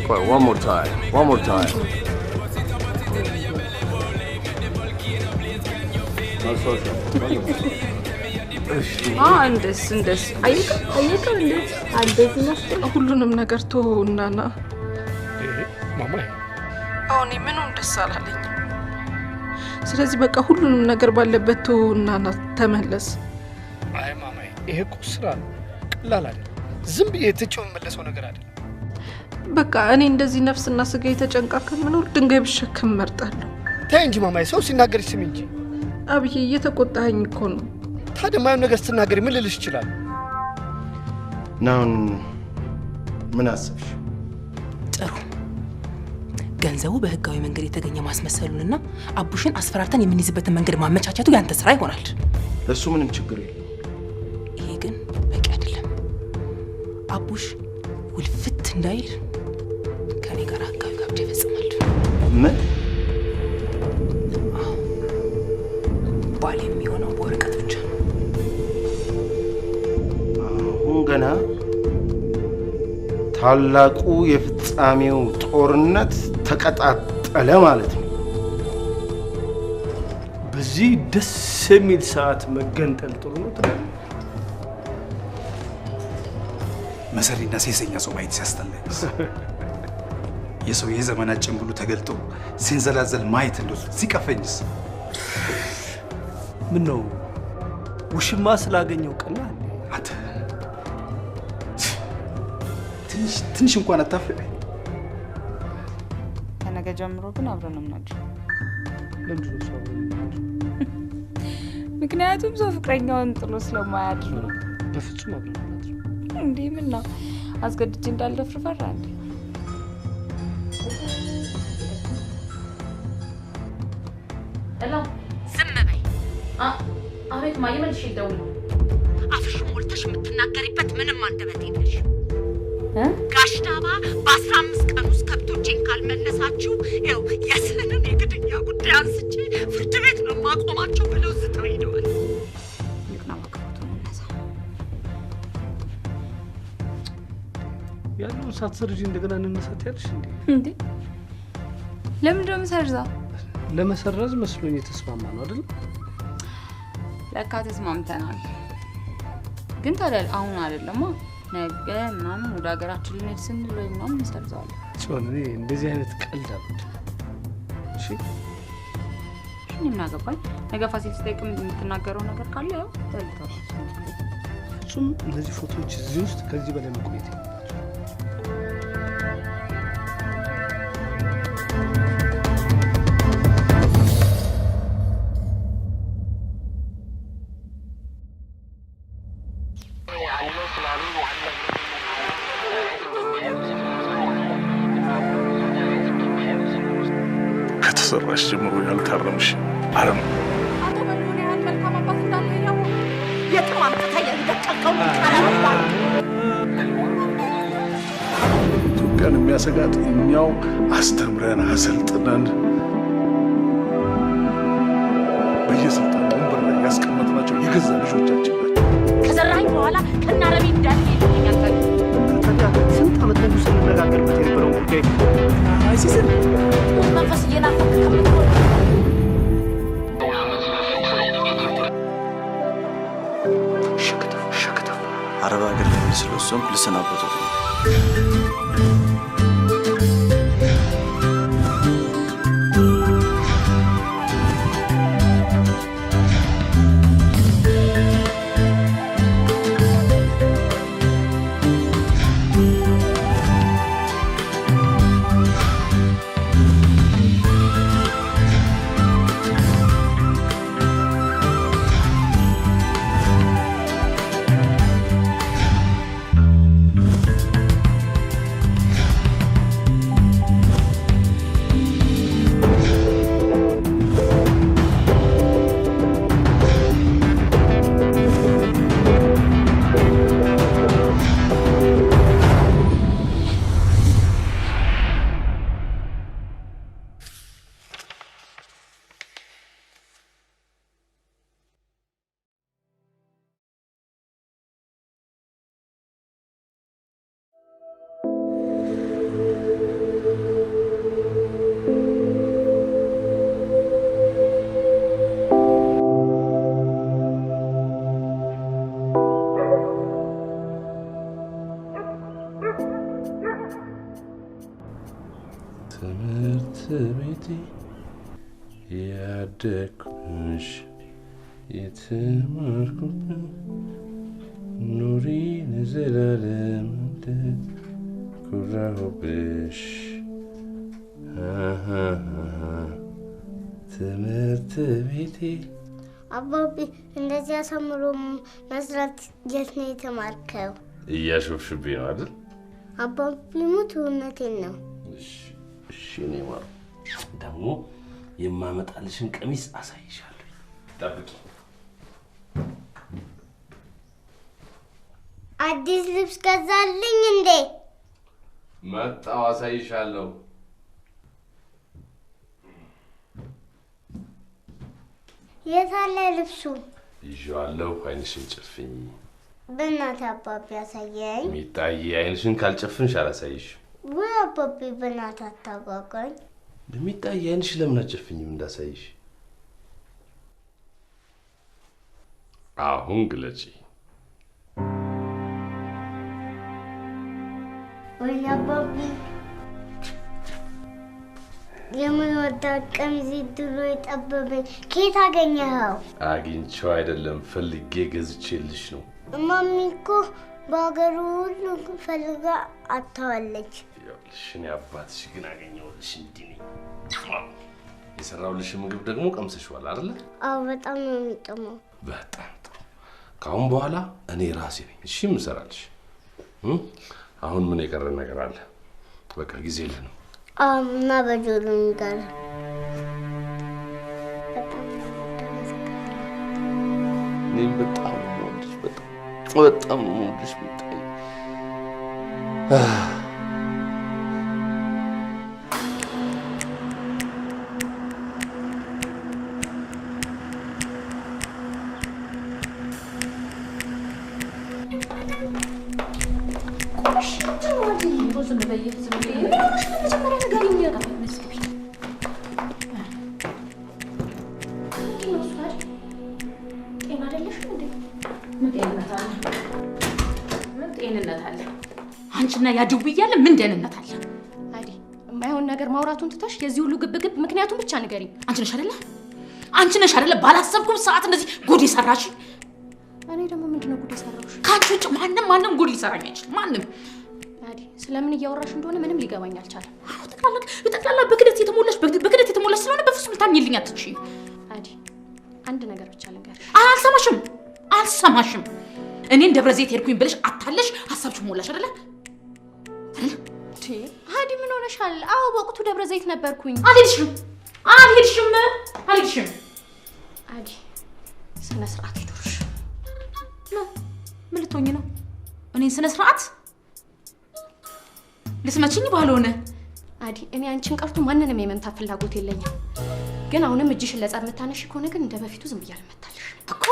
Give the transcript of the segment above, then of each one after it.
ቆይ፣ one more time, one more time. ማስታወሻ። እንደስ እንደስ አየከው አየከው እንዴት እንደዚህ መስሎ። ሁሉንም ነገር ተወውና ና። ማማዬ፣ አሁን ምኑም ደስ አላለኝ። ስለዚህ በቃ ሁሉንም ነገር ባለበት ተወውና ና፣ ተመለስ። አይ ማማዬ፣ ይሄ እኮ ስራ ነው፣ ቀላል አይደለም። ዝም ብዬ ትቼው የምመለሰው ነገር አይደለም። በቃ እኔ እንደዚህ ነፍስና ስጋ የተጨንቃ ከምኖር ድንጋይ ብሸከም እመርጣለሁ። ተይ እንጂ ማማዬ፣ ሰው ሲናገር ስሚ እንጂ። አብዬ፣ እየተቆጣኸኝ እኮ ነው። ታዲያ የማይሆን ነገር ስትናገሪ ምን ልልሽ እችላለሁ? እና አሁን ምን አሰብሽ? ጥሩ፣ ገንዘቡ በህጋዊ መንገድ የተገኘ ማስመሰሉንና አቡሽን አስፈራርተን የምንይዝበትን መንገድ ማመቻቸቱ ያንተ ስራ ይሆናል። ለእሱ ምንም ችግር የለም። ይሄ ግን በቂ አይደለም። አቡሽ ውልፍት እንዳይል ከኔ ጋር ህጋዊ ጋብቻ ይፈጽማል። ምን? ባል የሚሆነው በወረቀት ብቻ ነው። አሁን ገና ታላቁ የፍጻሜው ጦርነት ተቀጣጠለ ማለት ነው። በዚህ ደስ የሚል ሰዓት መገንጠል ጥሩ ነው ትላለህ? መሰሪና ሴሰኛ ሰው ማየት ሲያስጠላኝ፣ የሰው የዘመናት ጭንብሉ ተገልጦ ሲንዘላዘል ማየት እንደው ሲቀፈኝስ። ምን ነው፣ ውሽማ ስላገኘው ቀና እንዴ? አንተ ትንሽ ትንሽ እንኳን አታፍርም? ከነገ ጀምሮ ግን አብረን ነው የምናድረው። ለምንድን ነው ሰው አብረን የምናድረው? ምክንያቱም ሰው ፍቅረኛውን ጥሎ ስለማያድር ነው። በፍጹም አብረን አናድርም። እንዴ፣ ምን ነው፣ አስገድጄ እንዳልደፍር ፈራ እንዴ? ዝም በይ። አቤት ማየ፣ መልሼ ልደውል። አፍሽ ሞልተሽ የምትናገሪበት ምንም አንደበት የለሽም። ጋሽ ዳባ በ15 ቀን ውስጥ ከብቶቼን ካልመለሳችሁ ያው የስህንን የግድያ ጉዳይ አንስቼ ፍርድ ቤት ነው ማቆማቸው ብለው ዝተው ሄደዋል። ያለውን ሳትሰርጂ እንደገና እንነሳት ያልሽ እንዴ? እንዴ፣ ለምንድን ነው የምሰርዘው? ለመሰረዝ መስሎኝ የተስማማ ነው አይደል? ለካ ተስማምተናል። ግን ታዲያ አሁን አይደለማ፣ ነገ ምናምን ወደ ሀገራችን ልንሄድ ስንል ወይ ምናምን እንሰርዘዋለን። ጽዮን፣ እኔ እንደዚህ አይነት ቀልድ አልወድም። እሺ? እኔ ምን አገባኝ? ነገ ፋሲል ስጠይቅ የምትናገረው ነገር ካለ ያው በልተው። ፍጹም እነዚህ ፎቶዎች እዚህ ውስጥ ከዚህ በላይ መቆየት የለባቸውም። ከተሰራሽ ጀምሮ ያልታረምሽ አረም። አቶ በሪሁን ያህል መልካም አባት እንዳለ እያወቅሁ የትም አምጥተህ የደቀቀውን ቃላት ኢትዮጵያን የሚያሰጋት እኛው አስተምረን አሰልጥነን በየስልጣን ወንበር ላይ ያስቀመጥናቸው የገዛ ልጆቻችን ናቸው። ከዘራኝ በኋላ ከናረቢ እንዳልሄድ ይሉኛል። ታዲያ ስንት ዓመት ሙሉ ስንነጋገርበት የነበረው ጉዳይ አይሲስም ሙት መንፈስ እየናፈቅ ከምትሆን አረብ ሀገር ለመሄድ ስለወሰንኩ ልሰናበቶት ነው። ያደግኩሽ የተማርኩብሽ ኑሪ ለዘላለም ኩራሁብሽ ትምህርት ቤቴ። አባቢ እንደዚህ አሳምሮ መስራት የት ነው የተማርከው? እያሾፍሽብኝ ነው አይደል? አባቢ ሙት እውነቴን ነው። እሺ እኔ ማር ደግሞ የማመጣልሽን ቀሚስ አሳይሻለሁ። ጠብቂ። አዲስ ልብስ ገዛልኝ እንዴ? መጣሁ፣ አሳይሻለሁ። የት አለ ልብሱ? ይዤዋለሁ። ዓይንሽን ጨፍኝ። በእናትህ አባቢ አሳየኝ። ሚጣዬ ዓይንሽን ካልጨፍንሽ አላሳይሽም። ውይ አባቢ በእናትህ አታጓጓኝ። ሚጣዬ ዓይንሽን ለምን አትጨፍኝም እንዳሳይሽ? አሁን ግለጪ። ወይኔ አባቢ የምንወዳት ቀሚስ ድሮ የጠበበኝ ከየት አገኘኸው? አግኝቼው አይደለም ፈልጌ ገዝቼልሽ ነው። እማሚ እኮ በሀገሩ ሁሉ ፈልጋ አጥታዋለች። ይኸውልሽ እኔ አባትሽ ግን አገኘሁልሽ። እንዲህ ነኝ። የሰራሁልሽ ምግብ ደግሞ ቀምሰሽዋል አይደለ? አዎ፣ በጣም ነው የሚጥመው። በጣም ጥሩ። ከአሁን በኋላ እኔ ራሴ ነኝ እሺ የምሰራልሽ። አሁን ምን የቀረ ነገር አለ? በቃ ጊዜ የለንም። እና በጆሮ ጋር እኔም በጣም ነው የምወድሽ፣ በጣም ነው የምወድሽ ሚጣዬ። አንቺና ያ ድውይ እያለ ምን ደህንነት አለ? አዲ የማይሆን ነገር ማውራቱን ትተሽ የዚህ ሁሉ ግብግብ ምክንያቱን ብቻ ንገሪኝ። አንቺ ነሽ አይደለ? አንቺ ነሽ አይደለ? ባላሰብኩም ሰዓት እንደዚህ ጉድ የሰራሽ። እኔ ደግሞ ምንድነው ጉድ የሰራሁሽ? ከአንቺ ውጭ ማንም ማንም ጉድ ሊሰራኝ አይችልም። ማንም። አዲ ስለምን እያወራሽ እንደሆነ ምንም ሊገባኝ አልቻለም። አዎ ጠቅላላ በክደት የተሞላሽ በክደት የተሞላሽ ስለሆነ በፍጹም ልታምኚልኝ አትችይም። አዲ አንድ ነገር ብቻ ልንገርሽ። አልሰማሽም፣ አልሰማሽም። እኔን ደብረ ዘይት ሄድኩኝ ብለሽ አታለሽ ሀሳብሽ ሞላሽ አይደለ? አዲ ምን ሆነሻል? አዎ በወቅቱ ደብረ ዘይት ነበርኩኝ። አልሄድሽም፣ አልሄድሽም፣ አልሄድሽም። አዲ ስነ ስርዓት ይኑርሽ። ምን ልትሆኚ ነው? እኔን ስነ ስርዓት ልትመችኝ ባልሆነ። አዲ እኔ አንቺን ቀርቶ ማንንም የመምታት ፍላጎት የለኝም። ግን አሁንም እጅሽን ለጸብ የምታነሺ ከሆነ ግን እንደ በፊቱ ዝም ብዬ አልመታልሽም እኮ።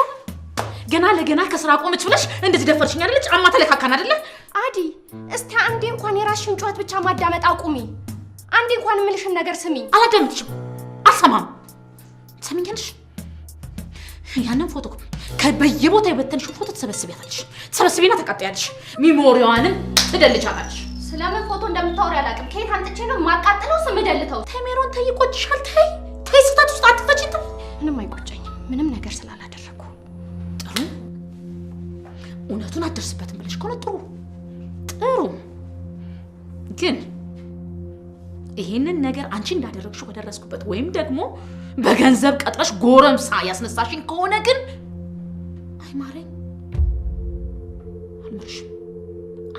ገና ለገና ከስራ ቆመች ብለሽ እንደዚህ ደፈርሽኝ አይደለ? ጫማ ተለካካን አይደለ? አዲ እስቲ አንዴ እንኳን የራስሽን ጩኸት ብቻ ማዳመጥ አቁሚ። አንዴ እንኳን የምልሽን ነገር ስሚ። አላዳምጥሽም፣ አልሰማም። ትሰሚኛለሽ? ያንን ፎቶ በየቦታው የበተንሽው ፎቶ ትሰበስቢያታለሽ። ትሰበስቢና ተቃጥያለሽ። memory ዋንም ትደልቻታለሽ። ስለምን ፎቶ እንደምታወሪ አላውቅም። ከየት አምጥቼ ነው የማቃጥለው? ስምደልተው ተይ ሜሮን፣ ተይ ይቆጭሻል። ተይ ተይ፣ ስህተት ውስጥ አትክተቺኝ። ተይ። ምንም አይቆጨኝም፣ ምንም ነገር ስላላደረኩ። ጥሩ፣ እውነቱን አትደርስበትም ብለሽ ከሆነ ጥሩ ጥሩ። ግን ይሄንን ነገር አንቺ እንዳደረግሽው ከደረስኩበት ወይም ደግሞ በገንዘብ ቀጥረሽ ጎረምሳ ያስነሳሽኝ ከሆነ ግን አይማረኝ፣ አልምርሽም፣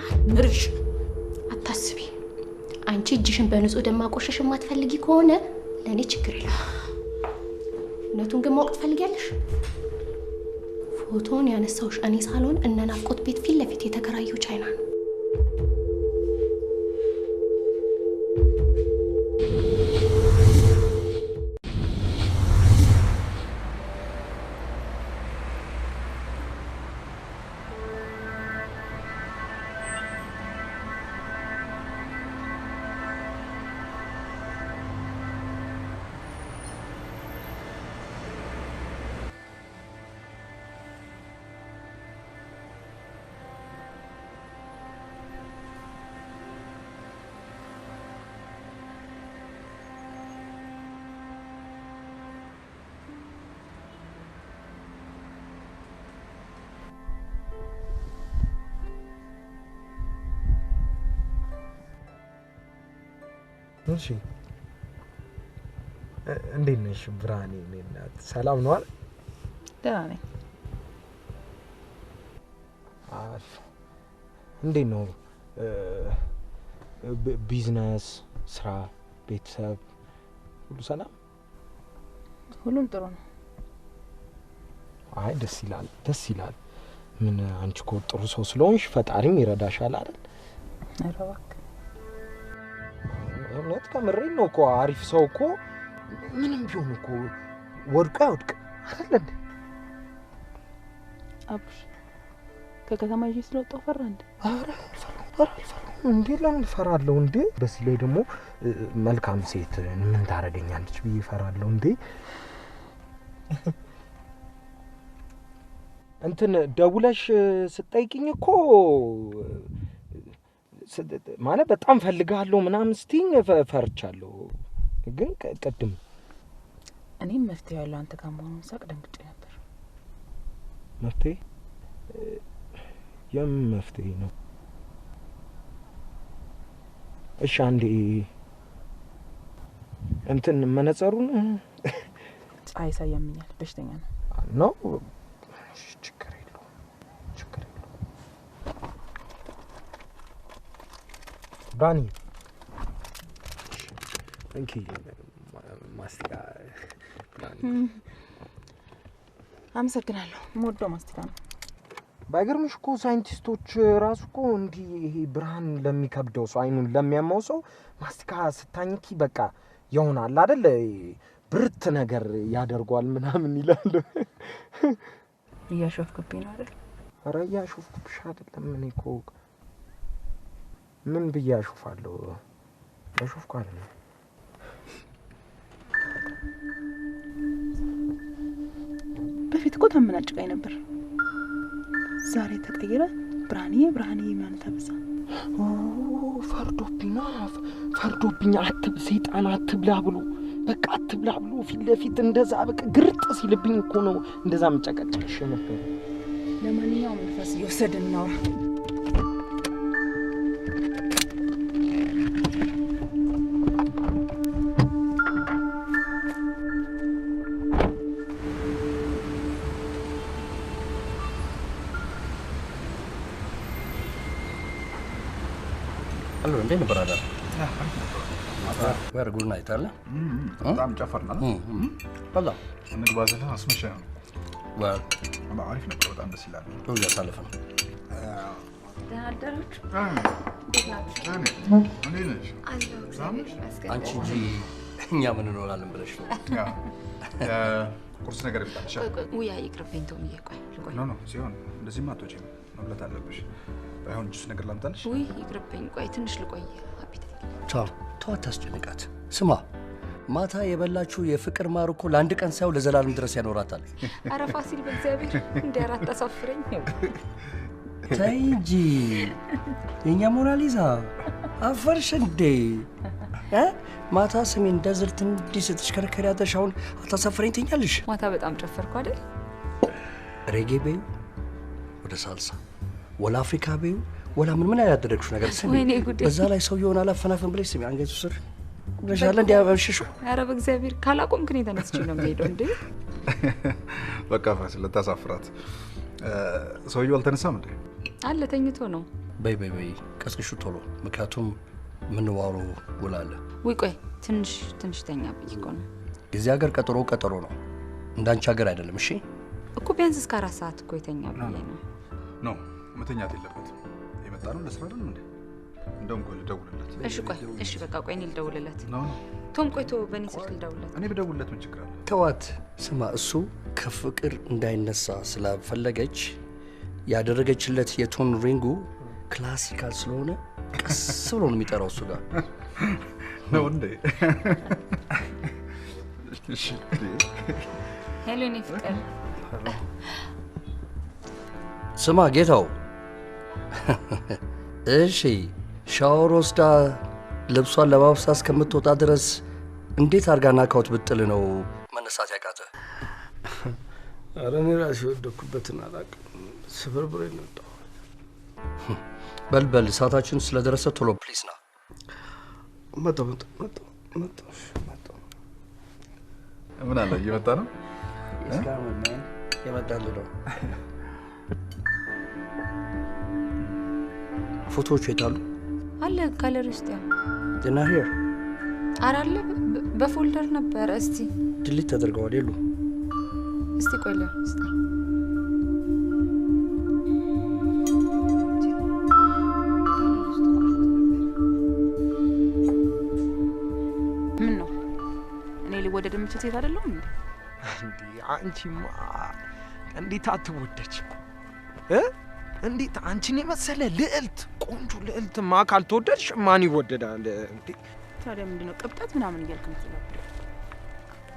አልምርሽም። አታስቢ። አንቺ እጅሽን በንጹህ ደም ማቆሸሽ የማትፈልጊ ከሆነ ለእኔ ችግር የለም። እውነቱን ግን ማወቅ ትፈልጊያለሽ? ፎቶውን ያነሳውሽ እኔ ሳልሆን እነ ናፍቆት ቤት ፊት ለፊት የተከራየው ቻይና ነው። እሺ እንዴት ነሽ ብርሃኔ? እኔ እናት ሰላም ነው አይደል? ደህና ነኝ። አሪፍ። እንዴት ነው ቢዝነስ፣ ስራ፣ ቤተሰብ ሁሉ ሰላም? ሁሉም ጥሩ ነው። አይ ደስ ይላል፣ ደስ ይላል። ምን አንቺ እኮ ጥሩ ሰው ስለሆንሽ ፈጣሪም ይረዳሻል አይደል? ኧረ እባክህ እውነት ከምሬን ነው እኮ። አሪፍ ሰው እኮ ምንም ቢሆን እኮ ወድቆ አይወድቅም አይደል እንዴ? አቡሽ ከከተማ ይዤ ስለወጣሁ ፈራ እንዴ? ኧረ አልፈራሁም እንዴ! ለምን እፈራለሁ እንዴ? በዚህ ላይ ደግሞ መልካም ሴት ምን ታደርገኛለች ብዬ እፈራለሁ እንዴ? እንትን ደውለሽ ስትጠይቂኝ እኮ ማለት በጣም ፈልጋለሁ ምናምን ስትይኝ ፈርቻለሁ። ግን ቅድም እኔም መፍትሄ ያለው አንተ ጋር መሆኑን ሳቅ ደንግጬ ነበር። መፍትሄ? የምን መፍትሄ ነው? እሺ አንዴ እንትን መነጸሩን ፀሐይ ሳያመኛል፣ በሽተኛ ነው ነው። ችግር የለውም፣ ችግር የለውም። ብርሃኔ እንኪ ማስቲካ። አመሰግናለሁ። የምወደው ማስቲካ ነው። ባይገርምሽ እኮ ሳይንቲስቶች ራሱ እኮ እንዲህ ይሄ ብርሃን ለሚከብደው ሰው፣ አይኑን ለሚያማው ሰው ማስቲካ ስታኝኪ በቃ ይሆናል አይደል ብርት ነገር ያደርጓል ምናምን ይላሉ። እያሾፍክብኝ ነው አይደል? ኧረ እያሾፍኩብሽ አይደለም። እኔ እኮ ምን ብዬ አሾፋለሁ? እያሾፍኩ አይደለም። በፊት እኮ ታመናጭቃኝ ነበር። ዛሬ ተቀይረ ብርሃንዬ ብርሃንዬ ማለት አበዛ። ፈርዶብኛ፣ ፈርዶብኛ። ሰይጣን አትብላ ብሎ በቃ አትብላ ብሎ ፊት ለፊት እንደዛ በቃ ግርጥ ሲልብኝ እኮ ነው እንደዛ መጨቀጨቅሽ ነበር። ለማንኛውም ንፋስ እየወሰድን እናውራ። አሎ እንዴት ነበር አዳር? ወር good night አለ። በጣም ጨፈርን አይደል? በጣም እንግባ ስልህ አስመሸህ። አሪፍ ነበር፣ በጣም ደስ ይላል። ጥሩ እያሳለፍን ነው። ደህና አደራችሁ? እንዴት ናችሁ? እንዴት ነሽ? አለሁ እግዚአብሔር ይመስገን። አንቺ እንጂ እኛ ምን እንሆናለን ብለሽ ነው። ቁርስ ነገር ይምጣልሽ። ውይ ይቅርብኝ ቶምዬ፣ ቆይ ልቆይ። No no ሲሆን እንደዚህማ አትወጪም፣ መብላት አለብሽ። ባይሆን ጁስ ነገር ላምጣልሽ። ውይ ይቅርብኝ፣ ቆይ ትንሽ ልቆይ። appetite ተው ተው፣ አታስጨንቃት። ስማ ማታ የበላችሁ የፍቅር ማር እኮ ለአንድ ቀን ሳይሆን ለዘላለም ድረስ ያኖራታል። ኧረ ፋሲል በእግዚአብሔር እንደ አራት አሳፍረኝ። ተይ እንጂ የእኛ ሞናሊዛ አፈርሽ እንዴ? ማታ ስሜ እንደ ዝርት እንዲህ ስትሽከረከሪ አድረሽ አሁን አታሳፍረኝ ትኛለሽ። ማታ በጣም ጨፈርኩ አይደል? ሬጌ በይው ወደ ሳልሳ ወላ አፍሪካ በይው ወላ ምን ምን ያላደረግሽው ነገር ስሚ። በዛ ላይ ሰውየውን አላፈናፈን ብለሽ ስሚ አንገቱ ስር ብለሻል እንዴ አበሽሽው። ኧረ በእግዚአብሔር ካላቆምክ እኔ ተነስቼ ነው የምሄደው። እንዴ በቃ ፋሲል ልታሳፍራት። ሰውየው አልተነሳም እንዴ? አለ ተኝቶ ነው። በይ በይ በይ ቀስቅሹ ቶሎ፣ ምክንያቱም ምንዋሩ ውል አለ። ውይ ቆይ ትንሽ ትንሽ ተኛ ብዬ እኮ ነው። የዚህ ሀገር ቀጠሮ ቀጠሮ ነው፣ እንዳንቺ ሀገር አይደለም። እሺ እኮ ቢያንስ እስከ 4 ሰዓት እኮ የተኛ ብዬ ነው። No መተኛት የለበትም። የመጣ ነው ለስራ አይደለም እንዴ? እንደውም ቆይ ልደውልለት። እሺ ቆይ እሺ በቃ ቆይ እኔ ልደውልለት። No no ቶም ቆይ ተወው፣ በእኔ ስልክ ልደውልለት። እኔ ብደውልለት ምን ችግር አለ? ተዋት። ስማ እሱ ከፍቅር እንዳይነሳ ስላፈለገች ያደረገችለት የ tone ring ኡ classical ስለሆነ ቀስ ብሎ ነው የሚጠራው እሱ ጋር ነው እንዴ? እሺ Hello የኔ ፍቅር። ስማ ጌታው፣ እሺ ሻወር ወስዳ ልብሷን ለባብሳ እስከምትወጣ ድረስ እንዴት አድርጋ knockout ብጥል ነው መነሳት ያቃተ? ኧረ እኔ ራሴ የወደኩበትን አላውቅም። ስብርብሬ ነው የወጣሁት። በል በል ሰዓታችን ስለደረሰ ቶሎ please ና። መጣሁ መጣሁ መጣሁ መጣሁ መጣሁ። ምን አለ እየመጣ ነው? የመጣልህ ነው። ፎቶዎቹ የት አሉ? አለ ጋለሪ ውስጥ ያው። They're not here. ኧረ አለ በ folder ነበረ። እስቲ delete ተደርገዋል የሉም። እስቲ ቆይ እስቲ ምን ነው እኔ ሊወደድ የምችል ሴት አይደለሁም እንዴ? እንዴ አንቺማ እንዴት አትወደጅም እ እንዴት አንቺን የመሰለ ልዕልት ቆንጆ ልዕልትማ ካልተወደድሽ ማን ይወደዳል እንዴ? ታዲያ ምንድነው ቅብጠት ምናምን እያልክ የምትለብደው?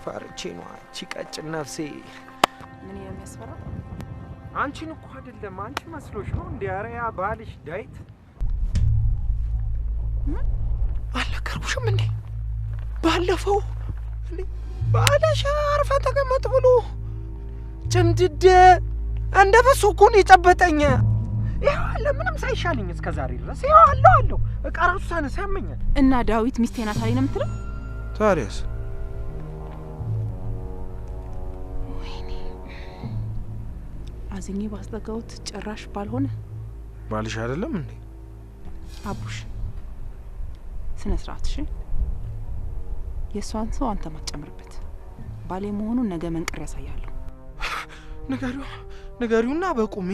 ፈርቼ ነው አንቺ ቀጭን ነፍሴ። ምን የሚያስፈራ? አንቺን እኮ አይደለም አንቺ መስሎሽ ነው እንዴ? ኧረ ያ ባልሽ ዳዊት አልነገርኩሽም እንዴ? ባለፈው እንዴ ባልሽ አርፈህ ተቀመጥ ብሎ ጭምድድ እንደ በሶ እኮ ነው የጨበጠኝ። ይኸው አለ ምንም ሳይሻለኝ እስከ ዛሬ ድረስ ይኸው አለሁ አለሁ። እቃ ራሱ ሳነሳ ያመኛል። እና ዳዊት ሚስቴ ናት አለኝ ነው የምትለው? ታዲያስ? ወይኔ አዝኜ ባስጠጋሁት ጭራሽ ባልሆነ። ባልሽ አይደለም እንዴ? አቡሽ ስነ ስርዓት እሺ። የእሷን ሰው አንተ ማትጨምርበት። ባሌ መሆኑን ነገ መንቅር ያሳያለሁ። ንገሪው ንገሪውና በቁሜ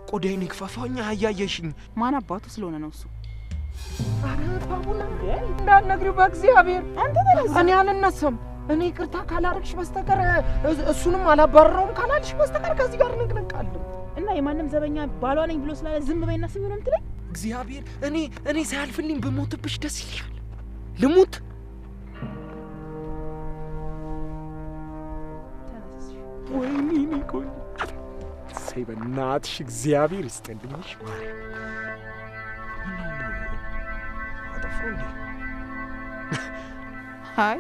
ቆዳዬን ይክፈፋኝ አያየሽኝ። ማን አባቱ ስለሆነ ነው እሱ? ኧረ ባቡና እንዳትነግሪው በእግዚአብሔር። አንተ ተነሳ። እኔ አልነሳም። እኔ ይቅርታ ካላረግሽ በስተቀር እሱንም አላባረረውም ካላልሽ በስተቀር ከዚህ ጋር ንቅንቃለሁ። እና የማንም ዘበኛ ባሏ ነኝ ብሎ ስላለ ዝም በይና ስሚ ነው የምትለኝ? እግዚአብሔር እኔ ሳያልፍልኝ ብሞትብሽ ደስ ይልሻል? ልሙት? ወይኔ እኔ ቆንጆ እሰይ በእናትሽ እግዚአብሔር ይስጥልኝ። ማርያም ምነው አጠፋሁ እንዴ? አይ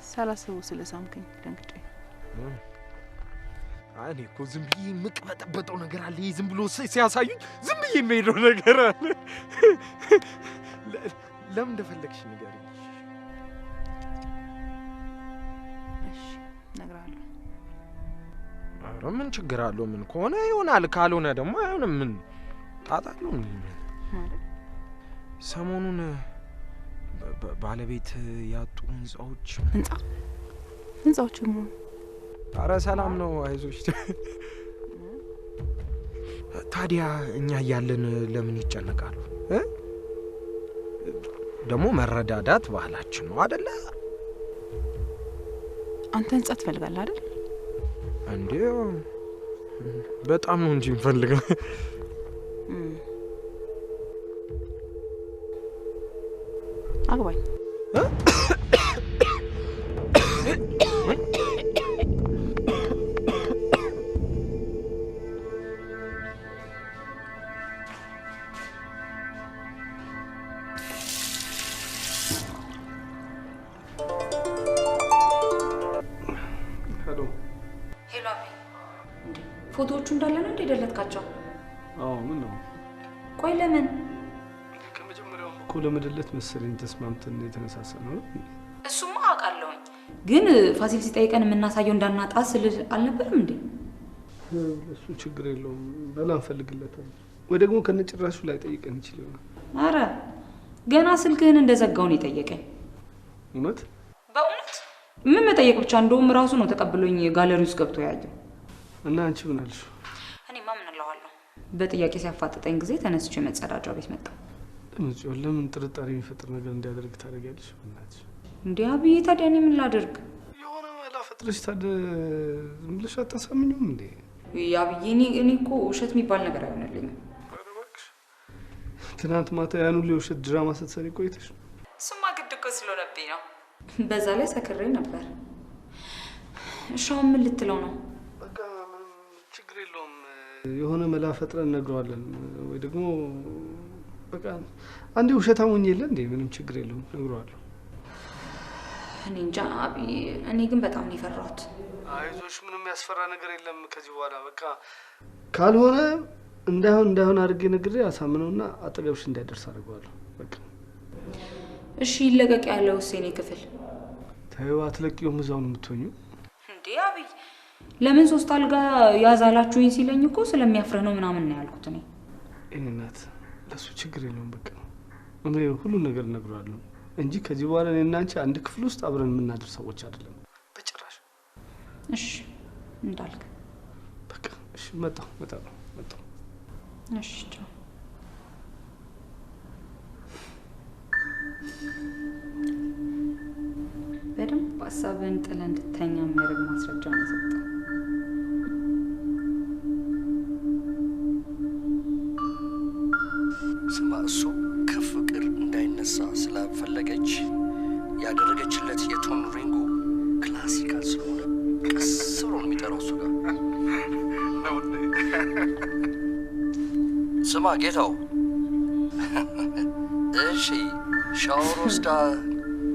ሳላስበው ስለሳምከኝ ደንግጬ። እኔ እኮ ዝም ብዬ የምቅበጠበጠው ነገር አለ። ዝም ብሎ ሲያሳዩኝ ዝም ብዬ የምሄደው ነገር አለ። ለምን እንደፈለግሽ ንገሪኝ። እሺ እነግርሃለሁ። ኧረ ምን ችግር አለው? ምን ከሆነ ይሆናል፣ ካልሆነ ደግሞ አይሆንም። ምን ጣጣ አለው? ማለት ሰሞኑን ባለቤት ያጡ ህንጻዎች ህንጻዎች ምን? ኧረ ሰላም ነው፣ አይዞሽ። ታዲያ እኛ እያለን ለምን ይጨነቃሉ? ደግሞ መረዳዳት ባህላችን ነው አይደለ? አንተ ህንጻ ትፈልጋለህ አይደል? እንዴ በጣም ነው እንጂ የምፈልገው። አግባኝ። ሄሎ ሄሎ፣ አቤ እንዴ ፎቶዎቹ እንዳለ ነው እንዴ ደለትካቸው? አዎ። ምን ነው? ቆይ ለምን? ከመጀመሪያውም እኮ ለመደለት መሰለኝ ተስማምተን የተነሳሳ ነው። እሱማ አውቃለሁኝ፣ ግን ፋሲል ሲጠይቀን የምናሳየው እንዳናጣ ስል አልነበረም እንዴ? እሱ ችግር የለውም፣ በላ እንፈልግለታለን። ወይ ደግሞ ከነጭራሹ ላይ ጠይቀን ይችል ይሆናል። አረ ገና ስልክህን እንደዘጋው ነው የጠየቀኝ። እውነት? በእውነት ምን መጠየቅ ብቻ፣ እንደውም ራሱ ነው ተቀብሎኝ ጋለሪ ውስጥ ገብቶ ያየው። እና አንቺ ምን አልሽ? እኔማ ምን እለዋለሁ፣ በጥያቄ ሲያፋጥጠኝ ጊዜ ተነስቼ መጸዳጃ ቤት መጣሁ። ለምን ጽዮን፣ ለምን ጥርጣሬ የሚፈጥር ነገር እንዲያደርግ ታደርጊያለሽ? በእናትሽ እንዴ አብዬ፣ ታዲያ እኔ ምን ላደርግ? የሆነ መላ ፈጥረሽ ታዲያ ዝም ብለሽ አታሳምኚውም እንዴ? አብዬ፣ እኔ እኮ ውሸት የሚባል ነገር አይሆንልኝም። ትናንት ማታ ያን ሁሉ የውሸት ድራማ ስትሰሪ ቆይተሽ። እሱማ ግድ እኮ ስለሆነብኝ ነው። በዛ ላይ ሰክሬ ነበር። እሺ አሁን ምን ልትለው ነው? በቃ ምንም ችግር የለውም። የሆነ መላ ፈጥረን እነግረዋለን። ወይ ደግሞ በቃ አንዴ ውሸታም ሆኜ የለ እንዴ? ምንም ችግር የለውም፣ እነግረዋለሁ። እኔ እንጃ አብዬ፣ እኔ ግን በጣም ነው የፈራሁት። አይዞሽ፣ ምንም ያስፈራ ነገር የለም ከዚህ በኋላ በቃ ካልሆነ እንዳይሆን እንዳይሆን አድርጌ ነግሬ አሳምነውና አጠገብሽ እንዳይደርስ አድርገዋለሁ። በቃ እሺ ይለቀቅ ያለው የኔ ክፍል ተይው፣ አትለቂውም፣ እዛው ነው የምትሆኚው። እንዴ አብይ ለምን ሶስት አልጋ ያዛላችሁኝ ሲለኝ እኮ ስለሚያፍርህ ነው ምናምን ነው ያልኩት እኔ። የኔ እናት ለሱ ችግር የለውም፣ በቃ እኔ ሁሉን ነገር እነግረዋለሁ እንጂ ከዚህ በኋላ እኔና አንቺ አንድ ክፍል ውስጥ አብረን የምናድር ሰዎች አይደለም በጭራሽ። እሺ እንዳልክ በቃ እሺ፣ መጣሁ መጣሁ መጣሁ። እሺ ቻው። በደንብ ሀሳብህን ጥለህ እንድተኛ የሚያደርግ ማስረጃ ነው የሰጠው። ስማ፣ እሱ ከፍቅር እንዳይነሳ ስላፈለገች ያደረገችለት የ tone ring ኡ classical ስለሆነ ቀስ ብሎ ነው የሚጠራው እሱ ጋር። ስማ ጌታው፣ እሺ ሻወር ወስዳ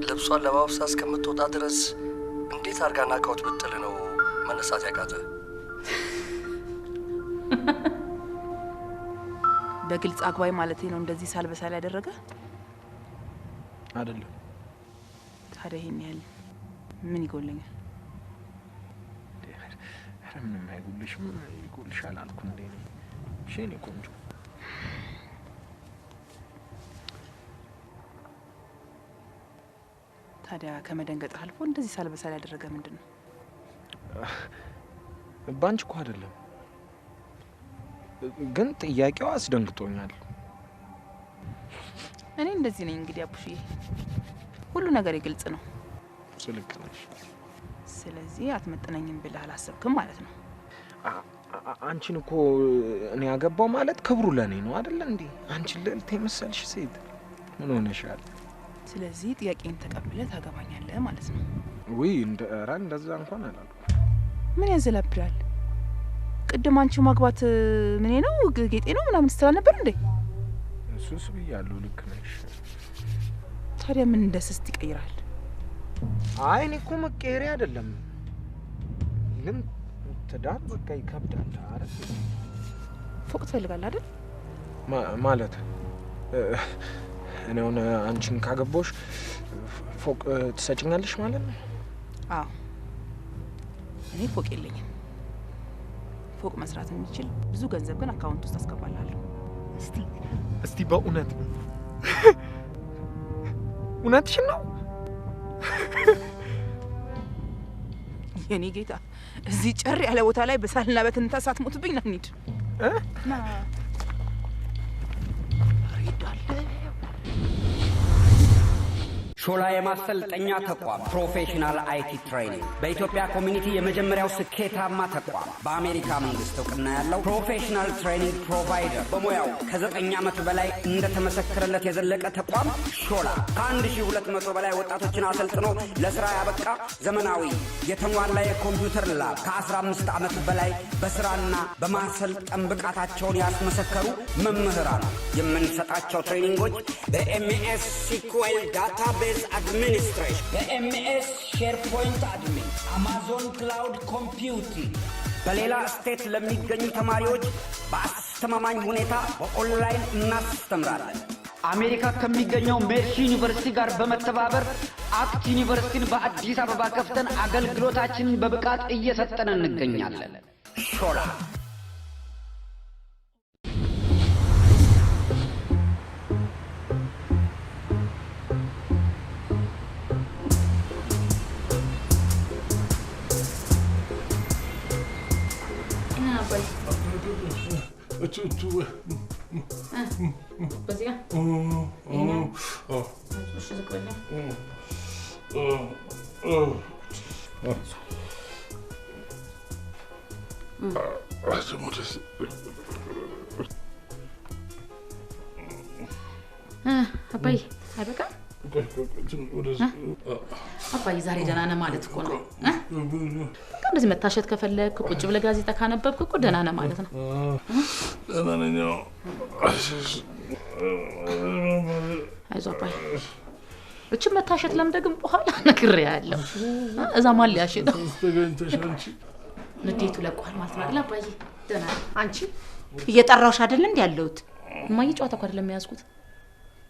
ልብሷን ለባብሳ እስከምትወጣ ድረስ እንዴት አድርጋ knockout ብጥል ነው መነሳት ያቃተ? በግልጽ አግባይ ማለት ነው እንደዚህ ሳልበሳል ያደረገ አይደለም። ታዲያ ይሄን ያህል ምን ይጎለኛል? ኧረ ምንም አይጎልሽም። ይጎልሻል አልኩ እንዴ? እሺ የኔ ቆንጆ ታዲያ ከመደንገጥ አልፎ እንደዚህ ሳልበሳል ያደረገ ምንድን ነው? ባንቺ እኮ አይደለም፣ ግን ጥያቄው አስደንግጦኛል። እኔ እንደዚህ ነኝ እንግዲህ አቡሽዬ፣ ሁሉ ነገር ግልጽ ነው። ልክ ነሽ። ስለዚህ አትመጥነኝም ብለህ አላሰብክም ማለት ነው። አንቺን እኮ እኔ ያገባው ማለት ክብሩ ለእኔ ነው አይደለ እንዴ? አንቺን ልዕልት የመሰልሽ ሴት ምን ሆነሻል? ስለዚህ ጥያቄን ተቀብለህ ታገባኛለህ ማለት ነው። ውይ ኧረ እንደዛ እንኳን አላልኩም። ምን ያዘላብላል? ቅድም አንቺ ማግባት ምኔ ነው ጌጤ ነው ምናምን ስትል አልነበር እንዴ? እሱስ ብያለሁ። ልክ ነሽ። ታዲያ ምን እንደ ስስት ይቀይራል? አይ እኔ እኮ መቀየሬ አይደለም፣ ግን ትዳር በቃ ይከብዳል። አረ ፎቅ ትፈልጋለህ አይደል? ማለት እኔ አሁን አንቺን ካገባሁሽ ፎቅ ትሰጭኛለሽ ማለት ነው? አዎ እኔ ፎቅ የለኝም። ፎቅ መስራት የሚችል ብዙ ገንዘብ ግን account ውስጥ አስገባላለሁ። እስቲ በእውነት እውነትሽን ነው? የኔ ጌታ እዚህ ጭር ያለ ቦታ ላይ በሳልና በትንታ ሳትሞትብኝ ና እንሂድ። ና ሾላ የማሰልጠኛ ተቋም professional IT training በኢትዮጵያ community የመጀመሪያው ስኬታማ ተቋም፣ በአሜሪካ መንግስት እውቅና ያለው professional training provider፣ በሙያው ከ9 ዓመት በላይ እንደተመሰከረለት የዘለቀ ተቋም ሾላ ከ1200 በላይ ወጣቶችን አሰልጥኖ ለስራ ያበቃ ዘመናዊ የተሟላ የኮምፒውተር lab፣ ከ15 ዓመት በላይ በስራና በማሰልጠን ብቃታቸውን ያስመሰከሩ መምህራን። የምንሰጣቸው training ኦች በ MS SQL database administration፣ በ MS SharePoint admin፣ Amazon cloud computing፣ በሌላ state ለሚገኙ ተማሪዎች በአስተማማኝ ሁኔታ በኦንላይን እናስተምራለን። አሜሪካ ከሚገኘው ሜርሲ ዩኒቨርሲቲ ጋር በመተባበር አክት ዩኒቨርሲቲን በአዲስ አበባ ከፍተን አገልግሎታችንን በብቃት እየሰጠን እንገኛለን። ሾላ። አባዬ አይበቃም? አባዬ ዛሬ ደህና ነህ ማለት እኮ ነው። በቃ እንደዚህ መታሸት ከፈለግክ ቁጭ ብለህ ጋዜጣ ካነበብክ እኮ ደህና ነህ ማለት ነው። ደህና ነኝ። አይዞህ አባዬ። እችን መታሸት ለምደህ ግን በኋላ ነግሬሃለሁ። እዛ ማን ሊያሽ ነው? ንዴቱ ለቋል ማለት ነው አይደል አባዬ? ደህና ነህ? አንቺ እየጠራሁሽ አይደል እንዴ ያለሁት? እማዬ ጨዋታ እኮ አይደለም የያዝኩት።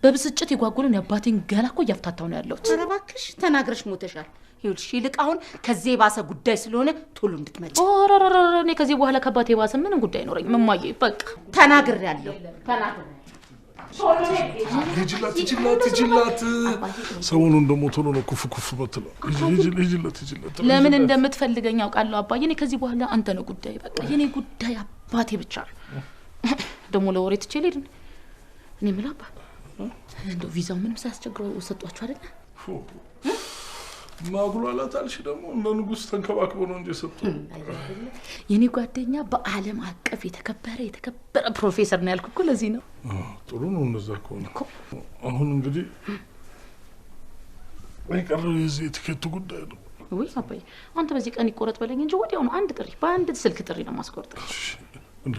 በብስጭት የጓጉልን የአባቴን ገላ እኮ እያፍታታው ነው ያለሁት። ኧረ እባክሽ ተናግረሽ ሞተሻል። ይኸውልሽ ይልቅ አሁን ከዚህ የባሰ ጉዳይ ስለሆነ ቶሎ እንድትመጪ። ኦረረረ እኔ ከዚህ በኋላ ከአባቴ የባሰ ምንም ጉዳይ አይኖረኝም እማዬ። በቃ ተናግሬያለሁ፣ ተናግሬያለሁ። ሂጂላት ሂጂላት ሂጂላት። ሰሞኑን ደግሞ ቶሎ ነው ኩፍ ኩፍ የምትለው። ሂጂላት ሂጂላት። ለምን እንደምትፈልገኝ አውቃለሁ አባዬ። እኔ ከዚህ በኋላ አንተ ነው ጉዳይ። በቃ የኔ ጉዳይ አባቴ ብቻ ነው። ደግሞ ለወሬ ትቼ ልሄድ ነው። እኔ የምልህ አባ እንደው ቪዛው ምንም ሳያስቸግረው ሰጧችሁ አይደለ? ማጉላላት አልሽ ደግሞ እንደ ንጉሥ ተንከባክቦ ነው እንጂ የሰጡን። የኔ ጓደኛ በዓለም አቀፍ የተከበረ የተከበረ ፕሮፌሰር ነው ያልኩህ እኮ ለዚህ ነው። ጥሩ ነው እንደዛ ከሆነ። አሁን እንግዲህ የቀረው የዚህ የትኬቱ ጉዳይ ነው። ውይ አባዬ አንተ በዚህ ቀን ይቆረጥ በለኝ እንጂ ወዲያውኑ አንድ ጥሪ በአንድ ስልክ ጥሪ ነው የማስቆርጠው። እንዴ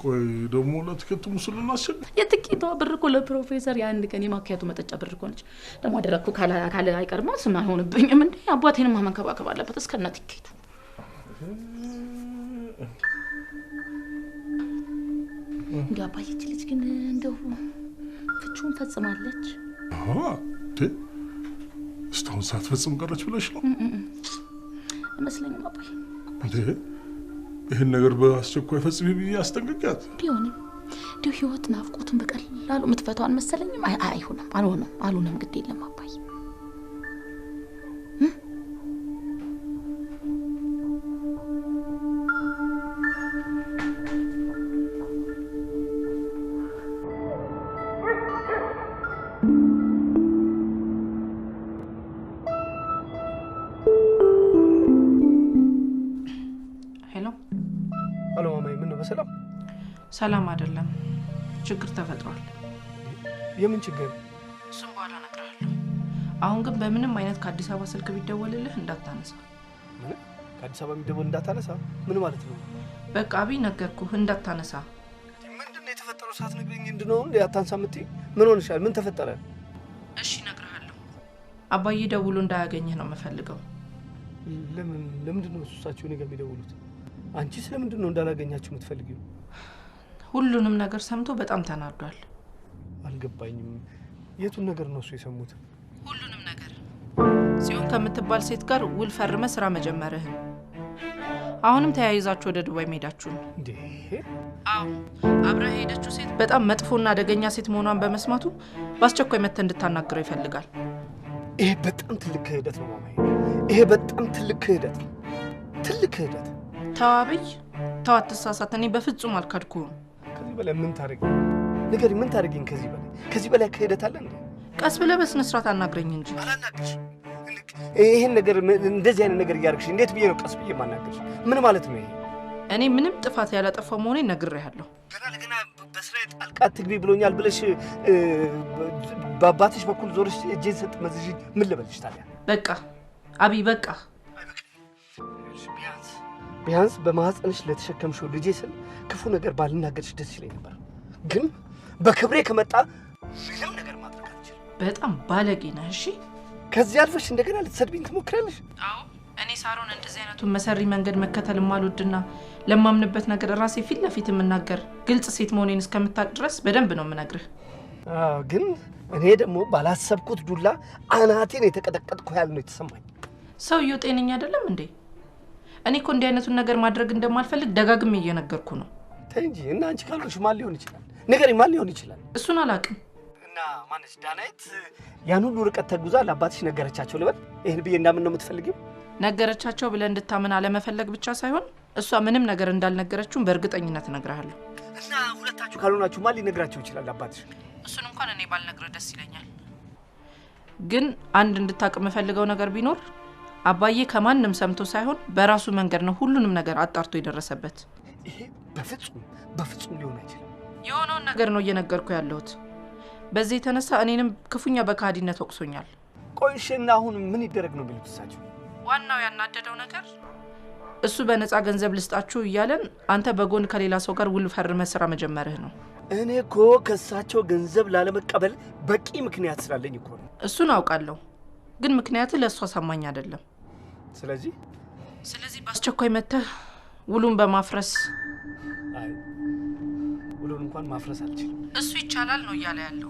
ቆይ ደግሞ ለትኬቱ ሙስልና አስቸግር። የትኬቷ ብር እኮ ለፕሮፌሰር የአንድ ቀን የማኪያቶ መጠጫ ብር እኮ ነች። ደግሞ አደረግኩ ካለ አይቀርማ ስም አይሆንብኝም እንዴ። አባቴንማ መንከባከብ አለበት እስከነ ትኬቱ። እንዲያው አባዬ ይህች ልጅ ግን እንደው ፍቺውን ፈጽማለች? እንዴ እስካሁን ሳትፈጽም ቀረች ብለሽ ነው? አይመስለኝም አባዬ። እንዴ ይህን ነገር በአስቸኳይ ፈጽሚ ብዬ አስጠንቅቂያት። ቢሆንም እንዲሁ ህይወት ናፍቆቱን በቀላሉ የምትፈታው አልመሰለኝም። አይሆንም፣ አልሆነም፣ አልሆነም። ግድ የለም አባዬ። ሰላም አይደለም፣ ችግር ተፈጥሯል። የምን ችግር? እሱም በኋላ እነግርሃለሁ። አሁን ግን በምንም አይነት ከአዲስ አበባ ስልክ ቢደወልልህ እንዳታነሳ። ምን? ከአዲስ አበባ የሚደወል እንዳታነሳ? ምን ማለት ነው? በቃ አብይ ነገርኩህ፣ እንዳታነሳ። ምንድን ነው የተፈጠረው? ሳትነግረኝ እንድነው እንዴ አታንሳ የምትይኝ? ምን ሆነሻል? ምን ተፈጠረ? እሺ እነግርሃለሁ። አባዬ ደውሎ እንዳያገኝህ ነው የምፈልገው። ለምን? ለምንድን ነው እሳቸው እኔ ጋር የሚደውሉት? አንቺ ስለምንድን ነው እንዳላገኛችሁ የምትፈልጊው? ሁሉንም ነገር ሰምቶ በጣም ተናዷል። አልገባኝም። የቱን ነገር ነው እሱ የሰሙት? ሁሉንም ነገር። ጽዮን ከምትባል ሴት ጋር ውል ፈርመ ስራ መጀመርህን፣ አሁንም ተያይዛችሁ ወደ ዱባይ መሄዳችሁን። እንዴ? አዎ፣ አብረህ የሄደችው ሴት በጣም መጥፎና አደገኛ ሴት መሆኗን በመስማቱ በአስቸኳይ መጥተህ እንድታናግረው ይፈልጋል። ይሄ በጣም ትልቅ ክህደት ነው ማማዬ። ይሄ በጣም ትልቅ ክህደት ነው። ትልቅ ክህደት። ተው አብይ፣ ተው አትሳሳት። እኔ በፍጹም አልካድኩህም። ከዚህ በላይ ምን ታደርጊኝ? ንገሪኝ፣ ምን ታደርጊኝ? ከዚህ በላይ ክህደት አለ እንዴ? ቀስ ብለህ በስነ ስርዓት አናግረኝ እንጂ። አላናግርሽም። ይሄን ነገር እንደዚህ አይነት ነገር እያደረግሽ እንዴት ብዬ ነው ቀስ ብዬ የማናግርሽ? ምን ማለት ነው ይሄ? እኔ ምንም ጥፋት ያላጠፋው መሆኔን ነግሬሃለሁ። ገና ለገና በስራዬ ጣልቃ አትግቢ ብሎኛል ብለሽ በአባትሽ በኩል ዞርሽ እጄን ስትመዝዢኝ ምን ልበልሽ ታዲያ? በቃ አብይ በቃ። ቢያንስ በማህፀንሽ ለተሸከምሽው ልጄ ስል ክፉ ነገር ባልናገርሽ ደስ ይለኝ ነበር፣ ግን በክብሬ ከመጣ ምንም ነገር ማድረግ አልችልም። በጣም ባለጌ ነህ። እሺ ከዚህ አልፈሽ እንደገና ልትሰድቢኝ ትሞክሪያለሽ? አዎ እኔ ሳሮን እንደዚህ አይነቱን መሰሪ መንገድ መከተል የማልወድና ለማምንበት ነገር ራሴ ፊት ለፊት የምናገር ግልጽ ሴት መሆኔን እስከምታውቅ ድረስ በደንብ ነው የምነግርህ። ግን እኔ ደግሞ ባላሰብኩት ዱላ አናቴን የተቀጠቀጥኩ ያህል ነው የተሰማኝ። ሰውየው ጤነኛ አይደለም እንዴ? እኔ እኮ እንዲህ አይነቱን ነገር ማድረግ እንደማልፈልግ ደጋግሜ እየነገርኩ ነው። ተይ እንጂ። እና አንቺ ካልሆንሽ ማን ሊሆን ይችላል? ንገሪኝ፣ ማን ሊሆን ይችላል? እሱን አላውቅም። እና ማነች ዳናይት ያን ሁሉ ርቀት ተጉዛ ለአባትሽ ነገረቻቸው ልበል? ይህን ብዬ እንዳምን ነው የምትፈልጊው? ነገረቻቸው ብለህ እንድታምን አለመፈለግ ብቻ ሳይሆን እሷ ምንም ነገር እንዳልነገረችው በእርግጠኝነት እነግርሃለሁ። እና ሁለታችሁ ካልሆናችሁ ማን ሊነግራቸው ይችላል አባትሽ? እሱን እንኳን እኔ ባልነግርህ ደስ ይለኛል። ግን አንድ እንድታውቅ የምፈልገው ነገር ቢኖር አባዬ ከማንም ሰምቶ ሳይሆን በራሱ መንገድ ነው ሁሉንም ነገር አጣርቶ የደረሰበት። ይሄ በፍጹም በፍጹም ሊሆን አይችልም። የሆነውን ነገር ነው እየነገርኩ ያለሁት። በዚህ የተነሳ እኔንም ክፉኛ በከሃዲነት ወቅሶኛል። ቆይ እሺ፣ እና አሁን ምን ይደረግ ነው የሚሉት እሳቸው? ዋናው ያናደደው ነገር እሱ በነፃ ገንዘብ ልስጣችሁ እያለን አንተ በጎን ከሌላ ሰው ጋር ውል ፈርመህ ስራ መጀመርህ ነው። እኔ እኮ ከእሳቸው ገንዘብ ላለመቀበል በቂ ምክንያት ስላለኝ እኮ ነው። እሱን አውቃለሁ፣ ግን ምክንያትህ ለእሱ አሳማኝ አይደለም። ስለዚህ በአስቸኳይ መጥተህ ውሉን በማፍረስ አይ ውሉን እንኳን ማፍረስ አልችልም። እሱ ይቻላል ነው እያለ ያለው።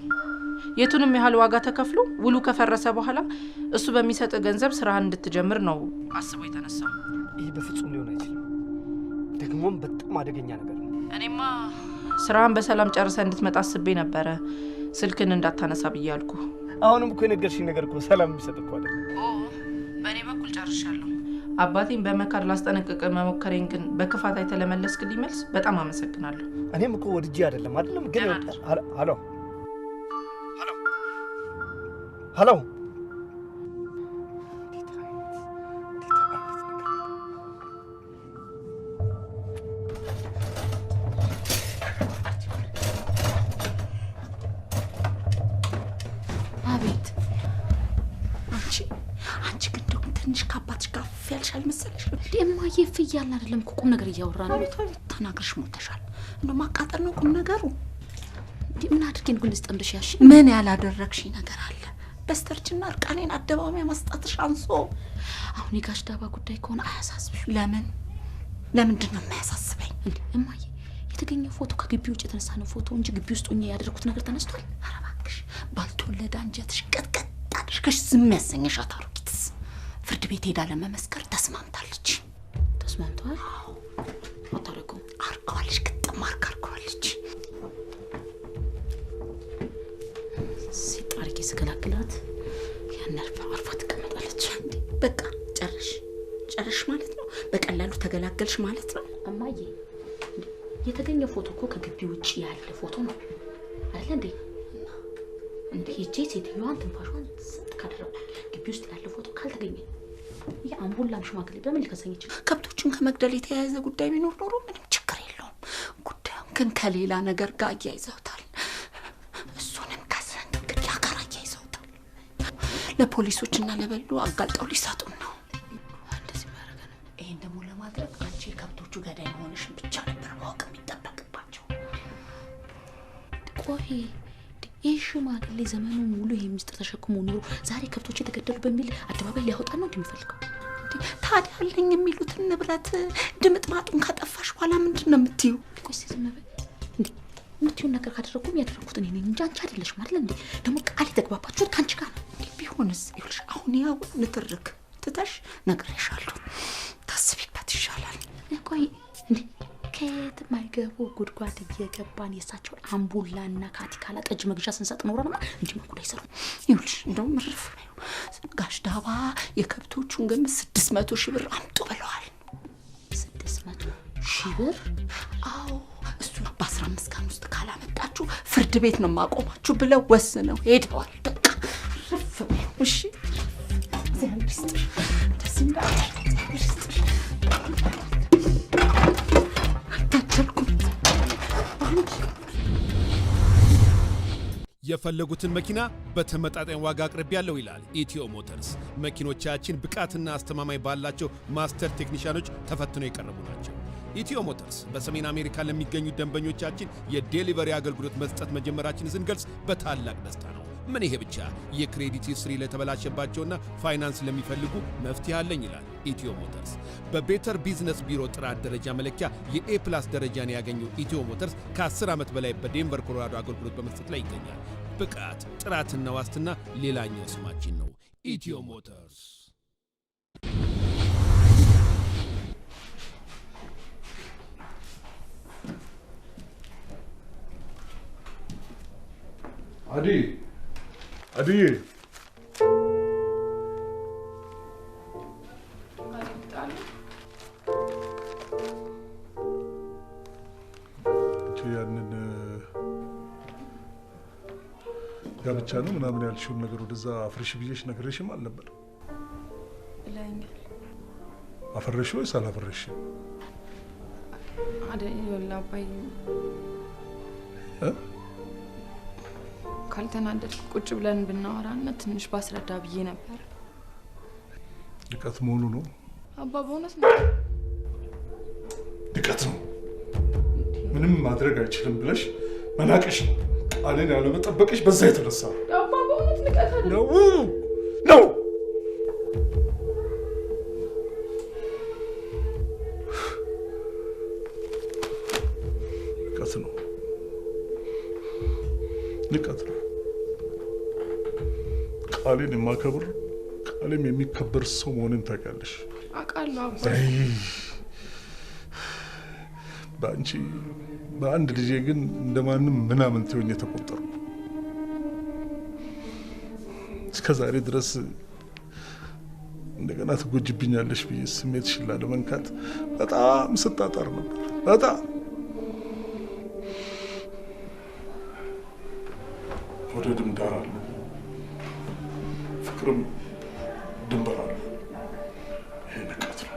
የቱንም ያህል ዋጋ ተከፍሎ ውሉ ከፈረሰ በኋላ እሱ በሚሰጥ ገንዘብ ስራህን እንድትጀምር ነው አስቦ የተነሳው። ይህ በፍጹም ሊሆን አይችልም። ደግሞም በጣም አደገኛ ነገር ነው። እኔማ ስራህን በሰላም ጨርሰህ እንድትመጣ አስቤ ነበረ። ስልክን እንዳታነሳ ብዬ አልኩ። አሁንም እኮ የነገርሽኝ ነገር እኮ ሰላም የሚሰጥ እኮ አይደለም። በእኔ በኩል ጨርሻለሁ። አባቴን በመካድ ላስጠነቅቅ መሞከሬን ግን በክፋት አይተህ ለመለስክልኝ መልስ በጣም አመሰግናለሁ። እኔም እኮ ወድጄ አይደለም አይደለም፣ ግን ሄሎ ሄሎ አቤት። አንቺ ግን እንደው ትንሽ ከአባትሽ ጋር እፍ ያልሽ አልመሰለሽም? እንዴ እማዬ፣ እፍ እያልን አይደለም እኮ ቁም ነገር እያወራን ነው። ተናግረሽ ሞተሻል። እንደው ማቃጠል ነው ቁም ነገሩ። እንዴ ምን አድርጌ ነው ግን ልስጠምድሽ ያልሽኝ? ምን ያላደረግሽኝ ነገር አለ? በስተርጅና እርቃኔን አደባባይ ማስጣትሽ አንሶ አሁን የጋሽ ዳባ ጉዳይ ከሆነ አያሳስብሽም? ለምን ለምንድን ነው የማያሳስበኝ? እንዴ እማዬ፣ የተገኘው ፎቶ ከግቢ ውጭ የተነሳ ነው ፎቶ እንጂ ግቢ ውስጥ ሆኜ ያደረኩት ነገር ተነስቷል? ኧረ እባክሽ፣ ባልተወለደ አንጀትሽ ቀጥቀጥ አድርገሽ ዝም ያሰኘሻት አሮጊትስ ፍርድ ቤት ሄዳ ለመመስከር ተስማምታለች። ተስማምተዋል? አዎ። አታደርገውም? አርገዋለች፣ ግጥም አርጋ አርገዋለች። ሲጥ አድርጌ ስገላግላት ያን አርፋ ትቀመጣለች። እንዴ በቃ ጨረሽ ጨረሽ ማለት ነው? በቀላሉ ተገላገልሽ ማለት ነው? እማዬ፣ የተገኘው ፎቶ እኮ ከግቢ ውጭ ያለ ፎቶ ነው አይደለ እንዴ? እንዴ ሄጄ ሴትዮዋን ትንፋሿን ስጥ ካደረኩ ግቢ ውስጥ ያለ ፎቶ ካልተገኘ የአምቡላም ሽማግሌ በምን ሊከሰኝ ይችላል? ከብቶችን ከመግደል የተያያዘ ጉዳይ ቢኖር ኖሮ ምንም ችግር የለውም። ጉዳዩን ግን ከሌላ ነገር ጋር አያይዘውታል። እሱንም ከስንት ግድያ ጋር አያይዘውታል። ለፖሊሶችና ለበሉ አጋልጠው ሊሰጡን ነው። እንደዚህ ማድረግ ነው። ይሄን ደግሞ ለማድረግ አንቺ የከብቶቹ ገዳይ መሆንሽን ብቻ ነበር ማወቅ የሚጠበቅባቸው። ቆይ ይህ ሽማግሌ ዘመኑን ሙሉ ይሄ ሚስጥር ተሸክሞ ኖሮ ዛሬ ከብቶች የተገደሉ በሚል አደባባይ ሊያወጣ ነው እንደሚፈልገው? ታዲያ አለኝ የሚሉትን ንብረት ድምጥማጡን ካጠፋሽ በኋላ ምንድን ነው የምትዩ? ቆይ እስኪ ዝም በይ። እንዴ የምትዩን ነገር ካደረኩም ያደረኩት እኔ ነኝ እንጂ አንቺ አይደለሽም አይደል እንዴ? ደግሞ ቃል የተግባባችሁት ከአንቺ ጋር ነው። ቢሆንስ ይኸውልሽ፣ አሁን ያው ንትርክ ትተሽ ነግሬሻለሁ፣ ታስቢበት ይሻላል። ቆይ እንዴ ከየት ማይገቡ ጉድጓድ እየገባን የእሳቸውን አምቡላና ካቲካላ ጠጅ መግዣ ስንሰጥ ኖረንማ እንዲህ ጉድ አይሰሩም። ይኸውልሽ እንደውም እርፍ በይው። ጋሽ ዳባ የከብቶቹን ግምት 600 ሺህ ብር አምጡ ብለዋል። 600 ሺህ ብር? አዎ፣ እሱ በ15 ቀን ውስጥ ካላመጣችሁ ፍርድ ቤት ነው የማቆማችሁ ብለው ወስነው ሄደዋል። በቃ እርፍ በይው። እሺ፣ እግዚአብሔር ይስጥሽ። ደስ እንዳለሽ እግዚአብሔር ይስጥሽ። የፈለጉትን መኪና በተመጣጣኝ ዋጋ አቅርቤያለሁ ይላል ኢትዮ ሞተርስ። መኪኖቻችን ብቃትና አስተማማኝ ባላቸው master ቴክኒሻኖች ተፈትነው የቀረቡ ናቸው። ኢትዮ ሞተርስ በሰሜን አሜሪካ ለሚገኙ ደንበኞቻችን የ delivery አገልግሎት መስጠት መጀመራችንን ስንገልጽ በታላቅ ደስታ ነው። ምን ይሄ ብቻ፣ የ credit history ለተበላሸባቸውና ፋይናንስ ለሚፈልጉ መፍትሄ አለኝ ይላል ኢትዮ ሞተርስ። በ Better Business Bureau ጥራት ደረጃ መለኪያ የ A plus ደረጃን ያገኘው ኢትዮ ሞተርስ ከ10 ዓመት በላይ በዴንቨር ኮሎራዶ አገልግሎት በመስጠት ላይ ይገኛል። ብቃት፣ ጥራትና ዋስትና ሌላኛው ስማችን ነው። ኢትዮ ሞተርስ። አዲ አዲዬ፣ ያንን ጋብቻ ነው ምናምን ያልሽውን ነገር ወደዛ አፍርሽ ብዬሽ ነግሬሽም አልነበር? ብለኸኛል። አፈረሽ ወይስ አላፈረሽም? ይኸውልህ አባዬ፣ ካልተናደድኩ ቁጭ ብለን ብናወራና ትንሽ ባስረዳ ብዬ ነበር። ንቀት መሆኑ ነው አባ፣ በእውነት ነው ንቀት ነው። ምንም ማድረግ አይችልም ብለሽ መናቅሽ ነው። ቃሌን ያለመጠበቅሽ በዛ የተነሳ አባ፣ በእውነት ንቀት አይደለም ነው። ንቀት ነው። ንቀት ነው። ቃሌን የማከብር ቃሌም የሚከበር ሰው መሆኔን ታውቂያለሽ። አውቃለሁ አባዬ። አይ፣ በአንቺ በአንድ ልጄ ግን እንደማንም ምናምን ትሆኝ የተቆጠርኩ እስከ ዛሬ ድረስ እንደገና ትጎጅብኛለሽ ብዬ ስሜትሽን ላለመንካት በጣም ስጣጣር ነበር። በጣም መውደድም ዳር አለው፣ ፍቅርም ድንበር አለው። ይሄ ንቀት ነው።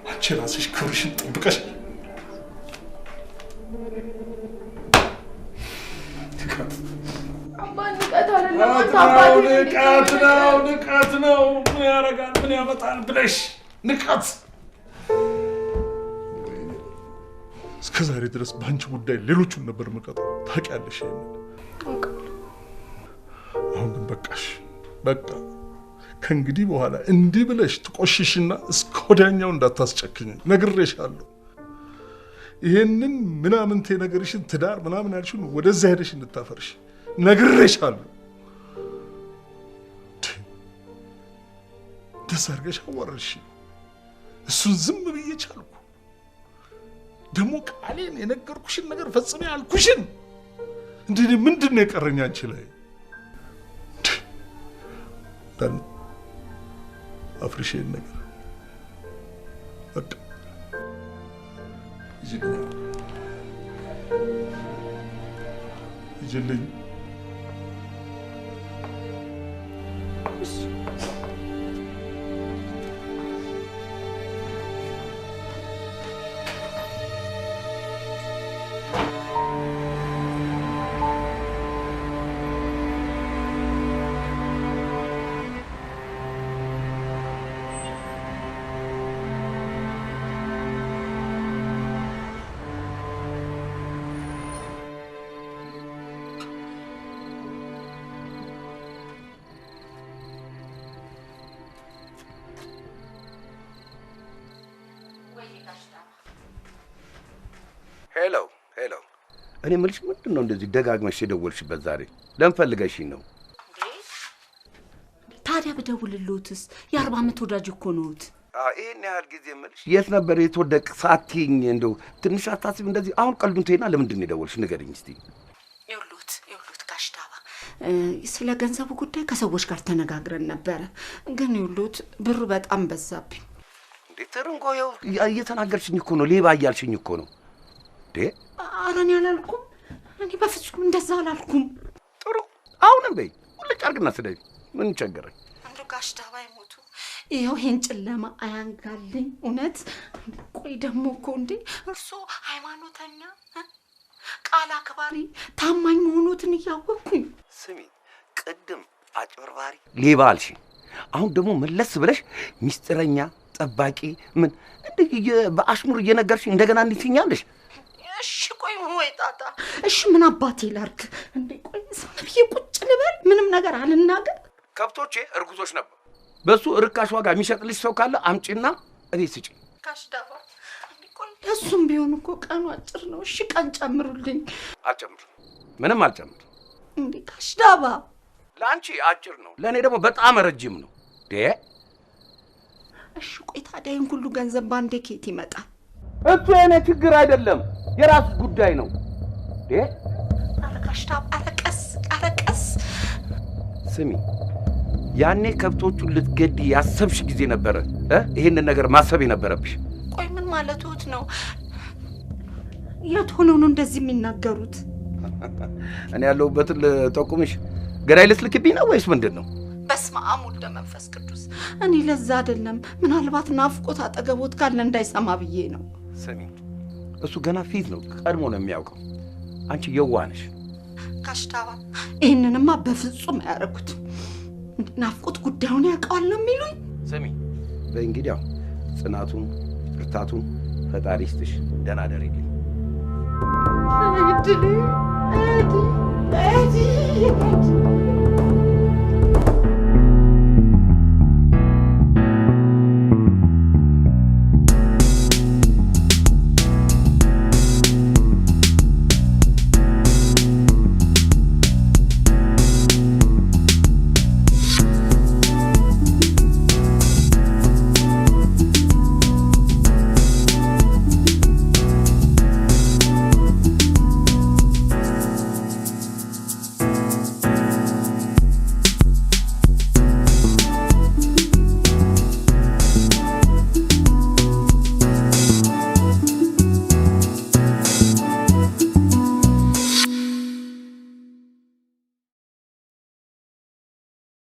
አንቺ ራስሽ ክብርሽን ጠብቀሽ ንቀት አባ ንቀት አይደለም አንተ አባቴ ንቀት ነው፣ ንቀት ነው። ምን ያደርጋል ምን ያመጣል ብለሽ ንቀት። እስከ ዛሬ ድረስ በአንቺ ጉዳይ ሌሎቹን ነበር የምቀጣው፣ ታውቂያለሽ ይሄንን። አሁን ግን በቃሽ፣ በቃ ከእንግዲህ በኋላ እንዲህ ብለሽ ትቆሽሽና እስከ ወዲያኛው እንዳታስጨክኝ ነግሬሻለሁ። ይሄንን ምናምንቴ ነገርሽን ትዳር ምናምን ያልሽውን ወደዛ ሄደሽ እንድታፈርሽ ነግሬሻለሁ። ደስ አድርገሽ አዋረድሽ። እሱን ዝም ብዬ ቻልኩ። ደግሞ ቃሌን የነገርኩሽን ነገር ፈጽሜ አልኩሽን። እንደ እኔ ምንድን ነው የቀረኝ አንቺ ላይ? ዳን አፍርሼ ይሄን ነገር በቃ ሂጂልኝ፣ ሂጂልኝ። Hello hello፣ እኔ የምልሽ ምንድን ነው እንደዚህ ደጋግመሽ የደወልሽበት ዛሬ? ለምን ፈልገሽኝ ነው? ታዲያ ብደውልልዎትስ? የ40 ዓመት ወዳጅ እኮ ነዎት። ይሄን ያህል ጊዜ የምልሽ የት ነበር የተወደቅ ሳትይኝ እንደው ትንሽ አታስቢ? እንደዚህ አሁን ቀልዱን ተይና ለምንድን ነው የደወልሽ ንገሪኝ እስቲ። ይኸውልዎት ይኸውልዎት ጋሽ ዳባ ስለ ገንዘቡ ጉዳይ ከሰዎች ጋር ተነጋግረን ነበረ። ግን ይኸውልዎት ብሩ በጣም በዛብኝ። እንዴ ትርንጎ፣ ይኸው እየተናገርሽኝ እኮ ነው፣ ሌባ እያልሽኝ እኮ ነው። እንዴ ኧረ እኔ አላልኩም። እኔ በፍጹም እንደዛ አላልኩም። ጥሩ አሁንም በይ ሁልጭ አድርግና ስደቢ። ምን ቸገረኝ? እንደው ጋሽ ዳባ ይሞቱ ይኸው ይሄን ጨለማ አያንጋልኝ። እውነት ቆይ ደግሞ እኮ እንዴ እርስዎ ሃይማኖተኛ፣ ቃል አክባሪ፣ ታማኝ መሆኖትን እያወቅኩኝ። ስሚ ቅድም አጭበርባሪ ሌባ አልሽኝ፣ አሁን ደግሞ መለስ ብለሽ ሚስጥረኛ ጠባቂ ምን እንደ በአሽሙር እየነገርሽኝ እንደገና እንዲህ ትይኛለሽ? እሺ ቆይ ወይ ጣጣ፣ እሺ ምን አባቴ ላድርግ እንዴ? ቆይ ዝም ብዬ ቁጭ ልበል? ምንም ነገር አልናገር? ከብቶቼ እርጉዞች ነበሩ። በሱ ርካሽ ዋጋ የሚሸጥልሽ ሰው ካለ አምጪና እቤት ስጪ። ጋሽ ዳባ ለእሱም ቢሆን እኮ ቀኑ አጭር ነው። እሺ ቀን ጨምሩልኝ። አልጨምርም፣ ምንም አልጨምርም። እንዴ ጋሽ ዳባ ለአንቺ አጭር ነው፣ ለእኔ ደግሞ በጣም ረጅም ነው። እሺ ቆይ ታዲያ ይሄን ሁሉ ገንዘብ ባንዴ ከየት ይመጣል? እሱ የእኔ ችግር አይደለም፣ የራስ ጉዳይ ነው። ኧረ ጋሽ ዳባ ኧረ ቀስ ኧረ ቀስ። ስሚ ያኔ ከብቶቹን ልትገድይ ያሰብሽ ጊዜ ነበረ ይሄንን ነገር ማሰብ የነበረብሽ። ቆይ ምን ማለትዎት ነው? የት ሆነው ነው እንደዚህ የሚናገሩት? እኔ ያለሁበትን ልጠቁምሽ። ገዳይ ልትልክብኝ ነው ወይስ ምንድን ነው? በስመ አብ ወወልድ ወመንፈስ ቅዱስ። እኔ ለዛ አይደለም፣ ምናልባት ናፍቆት አጠገቦት ካለ እንዳይሰማ ብዬ ነው። ስሚ እሱ ገና ፊት ነው፣ ቀድሞ ነው የሚያውቀው። አንቺ የዋህ ነሽ። ጋሽ ዳባ ይህንንማ በፍጹም አያደርጉትም። ናፍቆት ጉዳዩን ያውቀዋል ነው የሚሉኝ? ስሚ በይ እንግዲህ ያው ጽናቱን ብርታቱን ፈጣሪ ይስጥሽ። ደህና ደሪልኝ። እድሌ እድሌ እድሌ